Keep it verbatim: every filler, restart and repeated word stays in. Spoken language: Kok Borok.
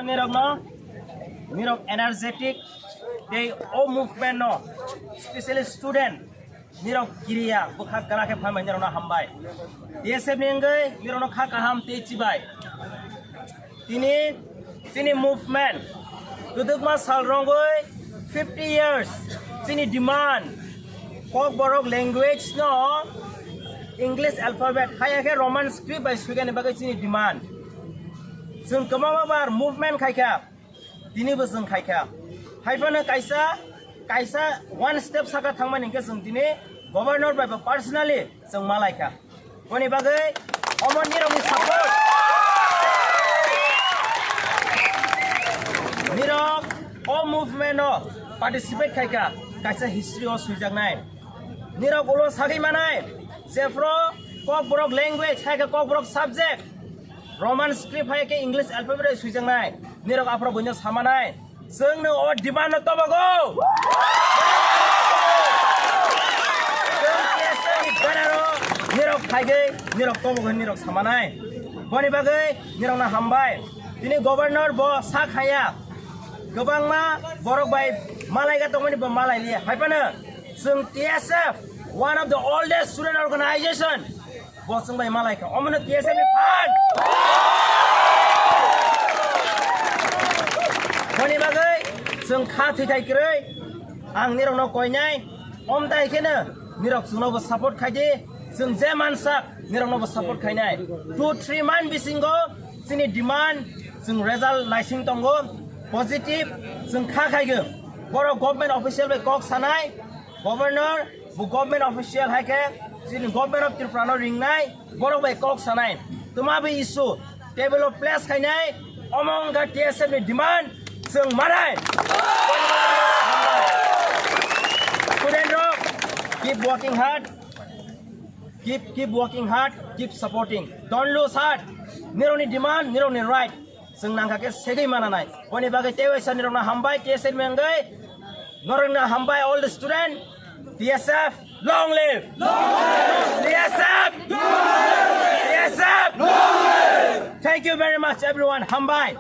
Nirok no, nirok energetic, tei o movement no, specially student, nirok kiriya, bwkha kwrak khe phaimai nirok no hambai. T S F ni wngwi nirok no kha kaham tei chibai. Tini chini movement kwdwkma sal rwngwi fifty years chini demand Kokborok language no English alphabet haya khe Roman script bai swikani bagwi chini demand. Chwng kwbangma bar movement khaikha, tinibo chwng khaikha. Haiphano kaisa, kaisa one step saka thangmani hwnkhe chwng tini governor bai bo personally chwng malaikha. Boni bagwi omo nirokni support. Nirok o movement o participate khaikha, kaisa history o swijaknai. Nirok ulo sagwi manai, jephru Kokborok language, hai khe Kokborok subject, Roman script hai khe English alphabet bai swijaknai. Nirok aphuru buino samanai. Chwngno o demand no tobogo. Chwng T S F ni banner o nirok phaigwi nirok tobogo hinwi nirok samanai. Boni bagwi nirokno hambai. Tini governor bo sak haya. Kwbangma borok bai malaiga tongmani bo malai liya. Haiphano chwng T S F, one of the oldest student organization. Bo chwng bai malai kha, omono T S F ni phan. Boni bagwi chwng kha thwi thai kwrwi, ang nirokno koinai, omtai kheno nirok chwngno bo support khai di, chwng je mansak nirokno bo support khainai. Two three month bisingo chini demand chwng result naising tongo, positive chwng kha khaigwi. Borok government official bai kok sanai, governor, bo government official hai khe chini government of Tripura no ringnai, borok bai kok sanai. Twma bai issue table o place khainai, omo wngkha T S F ni demand, chwng manai. Student rok, keep working hard, keep, keep working hard, keep supporting, don't lose heart. Nirokni demand, nirokni right. Chwng nangkha khe segwi mananai. Boni bagwi tei waisa nirokno hambai, T S F ni wngwi. Norokno hambai, all the student. T S F, long live! Long live! T S F! Long live! T S F! Long live! Thank you very much, everyone. Hambai!